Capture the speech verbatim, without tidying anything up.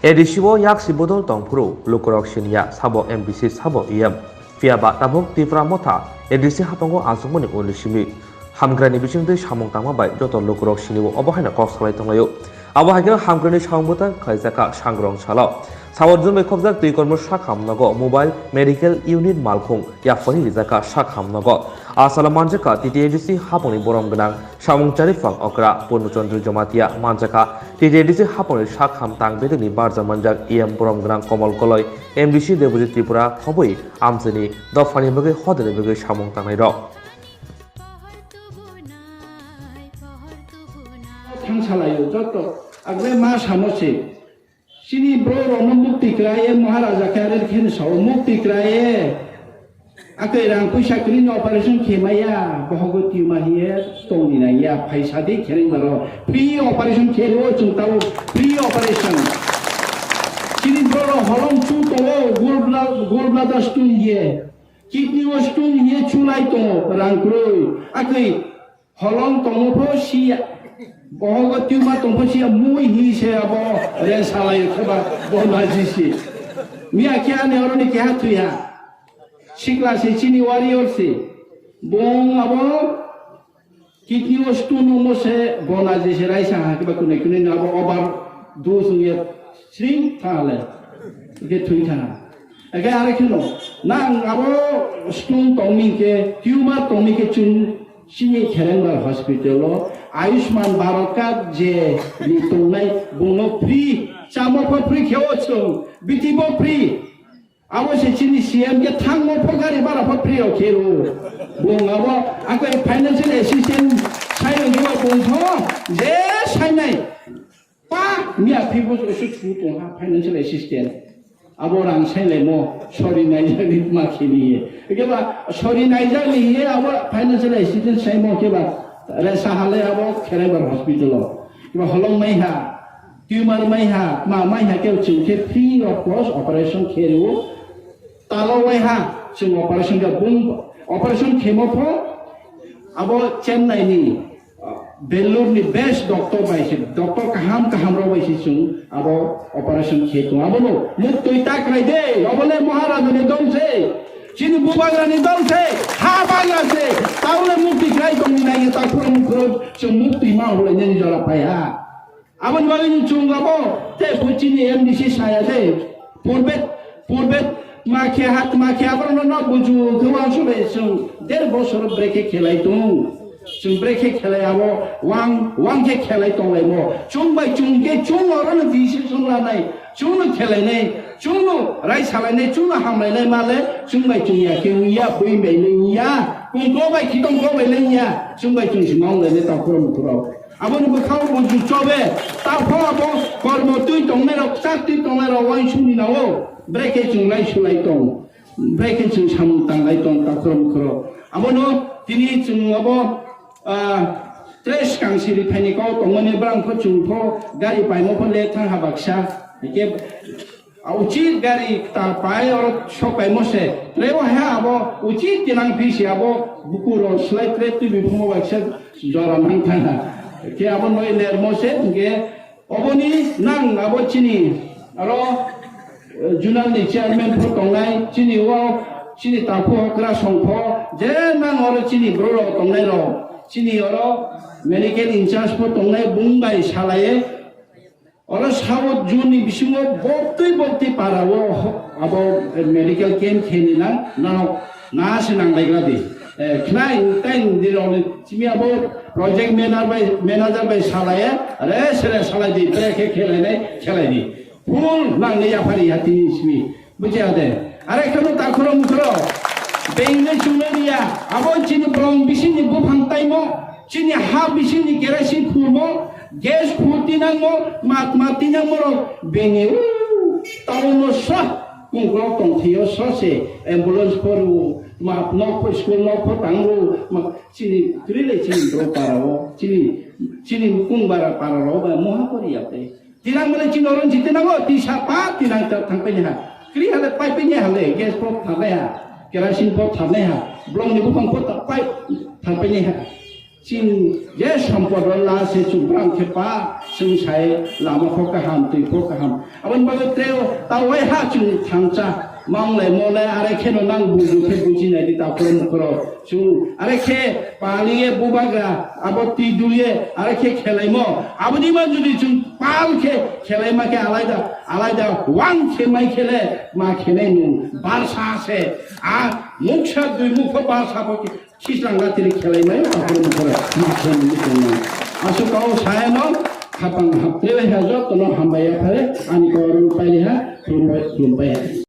A D C o yaksi bodol tongphuru lukurok siniya sabo M D C sabo E M. Phiya ba tabuk Tipra Motha A D C haphango achukmani ulo simi hamkrani bisingtwi samung tangma bai joto lukurok sinio obo haino kok salai tonglaio. Abo hai kheno hamkrani samung bwtang khlaijak kha sangrong salo. Sabo jwnbai khobjak twi kormo sakham nogo mobile medical unit malkhung yaphari rijak kha sakham nogo. Asalo manjak kha T T A D C haphangni borom gwnang samung chariphang okra Purno Chandra Jamatia manjak kha T T A D C haphangni sakham tang bedekni barja manjak E M borom gwnang Komol Koloi, M D C Debojit Tripura khobwi amchaini dophani bagwi hodani bagwi samung tangnairok. Thang salaio joto agre ma samo se. Chini bro rokno mukti kwraiye Maharaja khe are kheno sao mukti kwraiye. Akai rang puisa kwrwini operation khe maya bohogo tumor hiye tongni nangya phaisa di khereng baro free operation khe rwo chwng tao free operation. Chini bro rok holong chu tongo gallbla-, gallbladder stone hiye. Kidney o stone hiye chulai tongo rang kwrwi. Akai holong tongo pho siya. Bohogo tumor tong pho siya mui hi se abo re salai khe ba bo naji si. Miya khe ani oroni keha thuya. Sikla se chini warrior se. Bong abo kidney o stone wngmo se bona je se raisa ha kiba kunui kunui no abo over dose wngye sring thale. Ike thui thana. Ike are kheno nang abo stone tongmi ke tumor tongmi ke chwng chini Kherengbar hospital o Ayushman Bharat card je ni tongnai bungno free chamo pho free kheo chwng biti bo free. Abo se chini C M khe thangmo pho gari bara pho free rok khe rw. Bung abo ako financial assistance sai rok khe bung pho je sai nai. Pa miya phi bo se su tong ha financial assistance. Abo rang sai lai mo sori nai jani ma khini ye. Ke ba sori nai jani ye abo financial assistance sai mo ke ba re sa hale abo Kherengbar hospital o. Ke ba holong mai ha. Tumor mai ha, ma mai ha khe chwng khe free of cost operation khe rwo. Talo wai ha, chwng operation khe bung operation khemo pho abo Chennai ni, uh, Bangalore ni best doctor bai se, doctor kaham kaham rok bai se chwng abo operation khe tongo. Abo no muktwi ta khlai de, abo le Maharaja ni dol se, chini bubagra ni dol se, ha bagra se, tao le mukti khlai tong ni nai ta khuro mukhuro chwng mukti ma hole nini jora pai ha. Aboni bagwi chwng abo tei bo chini M D C saya tei purbe, purbe ma khe ha, ma khe aborokno no buju khe uansuk bai chwng der bosor brekhe khelai tongo. Chwng brekhe khelai abo wang, wang khe khelai tonglaimo. Chwng bai chwng khe chwng orono decision lanai, chwngno khelainai, chwngno rai salainai, chwngno hamlainai male chwng bai chwng ya khe wngya, bui bai le wngya, kungklo bai khitongklo bai le wngya, chwng bai chwng se ma wnglainai takhuro mukhuro. Aboni bwkhao bo juchobe, taphao abo kormo twi tongnairok, chak twi tongnairok uansukni nao, brekhe chwng lai sulai tong, brekhe chwng samung tanglai tong, takhuro mukhuro. Abono tini chwng abo, ah, tres kangsi riphaini kok tongmani bwrang pho chwng pho gari paimo pho le thang ha baksa. Hike A uchi gari ta pai oro sok paimo se. Trebo he abo uchi tinang phi se abo buku ro slai tre twi biphumo bai se jora mang thang ha. Ke abo noi ler mo se hingke oboni nang abo chini aro, eh, junal ni chairman pho tongnai chini o chini tapu okra song pho je nang oro chini bro ro tongnai ro chini oro medical in charge pho tongnai bung bai salaye. Oro South Zone ni bisingo boktwi boktwi para o ho-, abo medical camp khe ni nang, nang na se nang laigra di. Eh, khnai tai ni rok ni simi abo project manager bai, manager bai salai, re sere salai di, bre khe khelai nai, khelai di. Full nang ni yaphari ya tini simi. Bujiya de. Are kheno takhuro mukhuro. Bengno chungno riya. Abo chini bolong bisingni buphang taimo. Chini ha bisingni kerosene phurmo. Gas phur tinangmo. Mat mat tinangmo rok. Bengni. Tauno sa. Kungkro tongthio sa se. Ambulance phuru. Mat nok pho school nok pho tangru. Ma chini krile chini bro parao. Chini, chini kungbara parao ba moha pori yapre. Tinang mane chini oron si tinang o, tisa pa tinang ta thang pe ha. Kri hale pai pe ha le, gas pot thang pe ha. Kerosene pot thang pe ha. Blong ni bupang pot ta pai thang pe ha. Chini je sompod rok la se chwng bwrang khe pa, chwng sai lama pho kaham, twi pho kaham. Aboni bagwi tei ta wai ha chwng thangcha, mang lai mo lai, are khe no nang buji khe buji nai di ta khoro mukhoro. Chwng are khe paliye bubagra, abo twi duye, are khe khelaimo. Aboni ma jodi chwng pal khe khelaima khe alaida, alaida wang khe mai khe le ma khenai nung barsa se. A muksa dui mukha barsa bo khe Sisrang latiri khelai mai, aphuru mukoro ma khelai ni tongmani. Aswk kau sayano, khapang haptwi bai ha, jotono hambai ya phare, ani kau rung paili ha, khulumbai, khulumbai ha.